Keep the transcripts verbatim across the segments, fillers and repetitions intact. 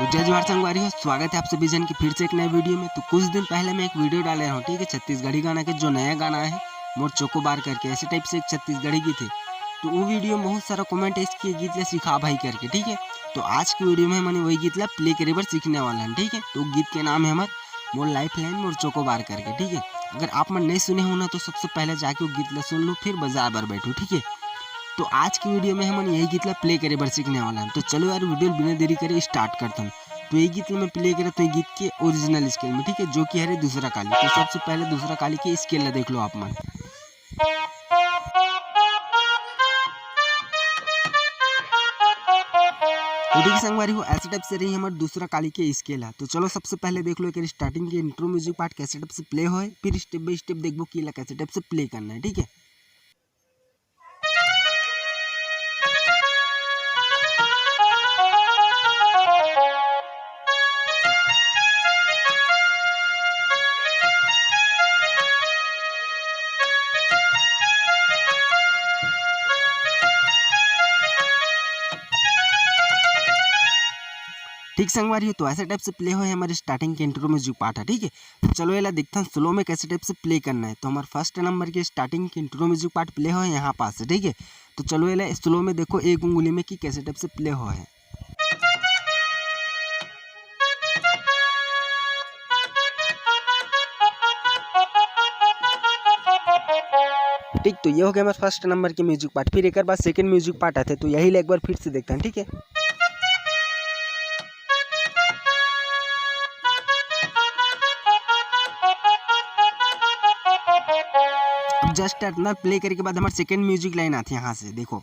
जय जोहार संगवारी हो, स्वागत है आप सभी जन के फिर से एक नए वीडियो में। तो कुछ दिन पहले मैं एक वीडियो डाले रहा हूँ, ठीक है, छत्तीसगढ़ी गाना के जो नया गाना है मोर चोकोबार करके, ऐसे टाइप से एक छत्तीसगढ़ी गीत है। तो वो वीडियो में बहुत सारा कमेंट है कि ये गीत ला सिखा भाई करके, ठीक है। तो आज की वीडियो में हमन वही गीत ला प्ले करे बर सीखने वाला है, ठीक है। तो गीत के नाम है हमार मोर लाइफ लाइन मोर चोकोबार करके, ठीक है। अगर आप मन नहीं सुने हो ना, तो सबसे पहले जाके वो गीत ला सुन लो, फिर बजाए बर बैठो, ठीक है। तो आज की वीडियो में हमन यही गीत ला प्ले करे बर सीखने वाला है। तो चलो यार, वीडियो बिना देरी करे स्टार्ट करथन। तो ये गीत ला मैं प्ले करे तो ये गीत के ओरिजिनल स्केल में, ठीक है, जो कि हरे दूसरा काली। तो सबसे पहले दूसरा काली के स्केल ला देख लो आप मन। तो ठीक संगवारी हो, ऐसे टाइप से रही हमार दूसरा काली के स्केल है। तो चलो सबसे पहले देख लो एक स्टार्टिंग के इंट्रो म्यूजिक पार्ट कैसे टाइप से प्ले होए, फिर स्टेप बाय स्टेप देखबो कि ला कैसे टाइप से प्ले करना है, ठीक है। ठीक संगवारी हो, तो ऐसे टाइप से प्ले होए हमारे स्टार्टिंग के इंट्रो म्यूजिक पार्ट है, ठीक है। तो चलो एला देखथन स्लो में कैसे टाइप से प्ले करना है। तो हमारे फर्स्ट नंबर के स्टार्टिंग के इंट्रो म्यूजिक पार्ट प्ले होए यहाँ पास से, ठीक है। तो चलो एला स्लो में देखो एक उंगली में कि कैसे टाइप से प्ले होए है। ठीक, तो ये हो गया हमारे फर्स्ट नंबर के म्यूजिक पार्ट। फिर एक बार सेकंड म्यूजिक पार्ट आते, तो यही ला एक बार फिर से देखते हैं, ठीक है। अब जस्ट इतना प्ले करे के बाद हमारे सेकंड म्यूजिक लाइन आती है यहाँ से, देखो।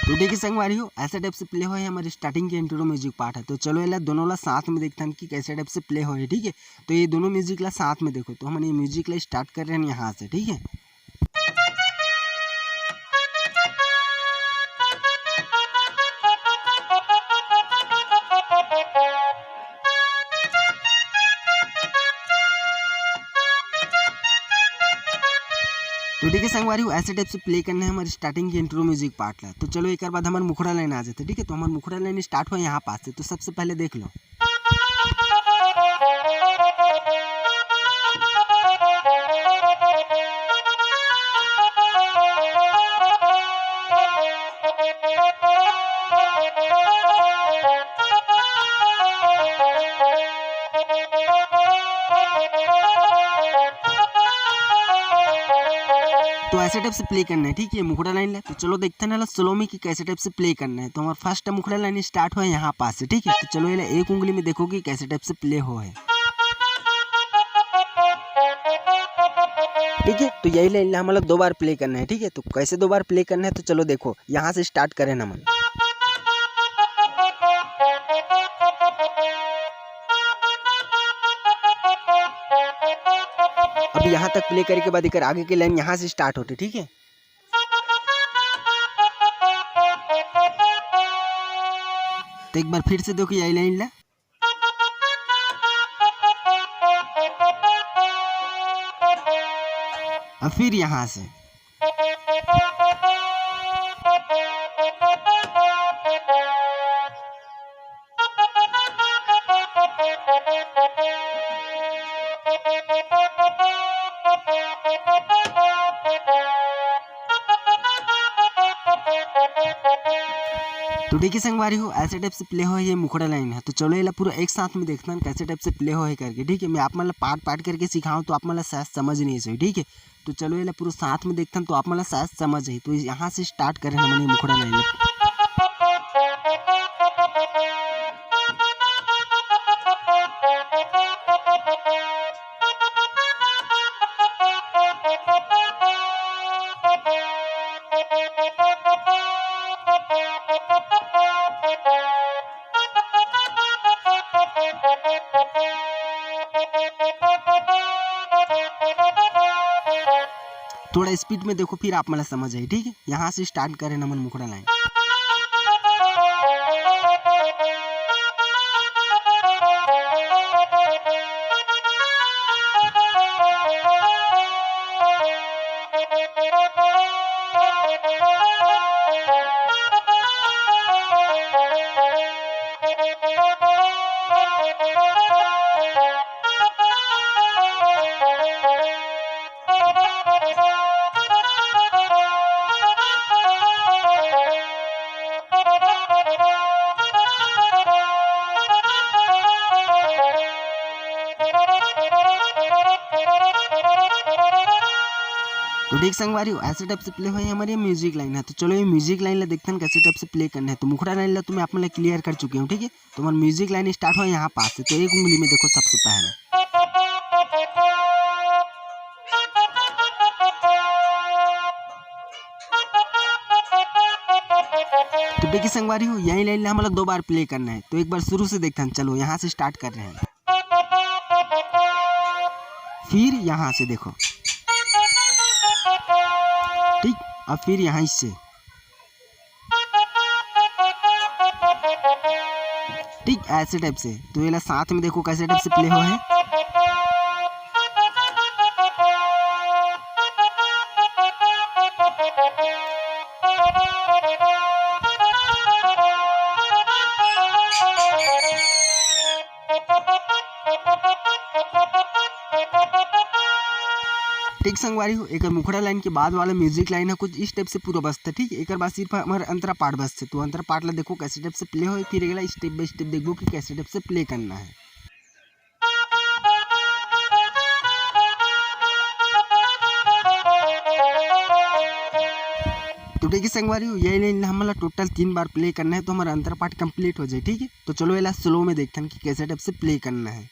तो देखिए संगवारी हो, ऐसे टाइप से प्ले होए हमारे स्टार्टिंग के इंट्रो म्यूजिक पार्ट है। तो चलो एला दोनों ला साथ में देखथन कि कैसे टाइप से प्ले होए, ठीक है। तो ये दोनों म्यूजिक ला साथ में देखो, तो हमन ये म्यूजिक ला स्टार्ट कर रहे हैं यहाँ से, ठीक है। तो ठीक है संगवारी हो, ऐसे टाइप से प्ले करना है हमारे स्टार्टिंग के इंट्रो म्यूजिक पार्ट ला। तो चलो एक बार बाद हमारे मुखड़ा लाइन आ जाते, ठीक है। तो हमारे मुखड़ा लाइन स्टार्ट हुआ यहाँ पास से, तो सबसे पहले देख लो। तो ऐसे टाइप से प्ले करना है, ठीक है, मुखड़ा लाइन ला। तो चलो देखते हैं ना स्लो में कि कैसे टाइप से प्ले करना है। तो हमारा फर्स्ट मुखड़ा लाइन स्टार्ट हुआ है यहाँ पास से, ठीक है। तो चलो ये ला एक उंगली में देखो कि कैसे टाइप से प्ले हो है, ठीक है। तो यही लाइन ला हमारा दो बार प्ले करना है, ठीक है। तो कैसे दो बार प्ले करना है, तो चलो देखो, यहाँ से स्टार्ट करें ना मन। अब यहाँ तक प्ले करे के बाद एकर आगे के लाइन यहाँ से स्टार्ट होते, ठीक है। तो एक बार फिर से देखो यही लाइन ला। अब फिर यहाँ से। तो देखिए संगवारी हो, ऐसे टाइप से प्ले हो ये मुखड़ा लाइन है। तो चलो ये ला पूरा एक साथ में देखना कैसे टाइप से प्ले हो है करके, ठीक है। मैं आप मन ला पार्ट पार्ट करके सिखाऊँ तो आप मन ला शायद समझ नहीं सोई, ठीक है। तो चलो ये ला पूरा साथ में देखथन तो आप मन ला शायद समझ आही। तो यहाँ से स्टार्ट करें हमन ये मुखड़ा लाइन ला। थोड़ा स्पीड में देखो, फिर आप मन ला समझ आही, ठीक है। यहाँ से स्टार्ट करें हमन मुखड़ा लाइन। ठीक संगवारी हो, ऐसे टाइप से प्ले होए हमारे म्यूजिक लाइन है। तो चलो ये म्यूजिक लाइन ला देखथन कैसे टाइप से प्ले करना है। तो मुखड़ा लाइन ला तो मैं आप मन ला क्लियर कर चुके हूँ, ठीक है। तो हमारा म्यूजिक लाइन स्टार्ट हो यहाँ पास से, तो एक उंगली में देखो सबसे पहले। तो देखिए संगवारी हो, यही लाइन ला हम लोग दो बार प्ले करना है। तो एक बार शुरू से देखथन, चलो यहाँ से स्टार्ट कर रहे हैं। फिर यहाँ से देखो, ठीक, अब फिर यहाँ से, ठीक ऐसे टाइप से। तो ये ला साथ में देखो कैसे टाइप से प्ले हो है। ठीक संगवारी हो, एक मुखड़ा लाइन के बाद वाला म्यूजिक लाइन है कुछ इस टाइप से पूरा बजता, ठीक। एक बाद सिर्फ हमारे अंतरा पार्ट बजते, तो अंतरा पार्ट ला देखो कैसे टाइप से प्ले हो, फिर अगला स्टेप बाय स्टेप देखो कि कैसे टाइप से प्ले करना है। तो देखिए संगवारी हो, ये लाइन हमला टोटल तीन बार प्ले करना है, तो हमारा अंतरा पार्ट कंप्लीट हो जाए, ठीक है। तो चलो एला स्लो में देखथन कि कैसे टाइप से प्ले करना है।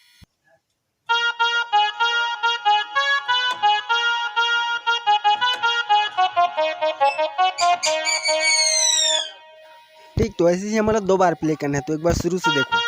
ठीक, तो ऐसे ही हमारा दो बार प्ले करना है, तो एक बार शुरू से देखो।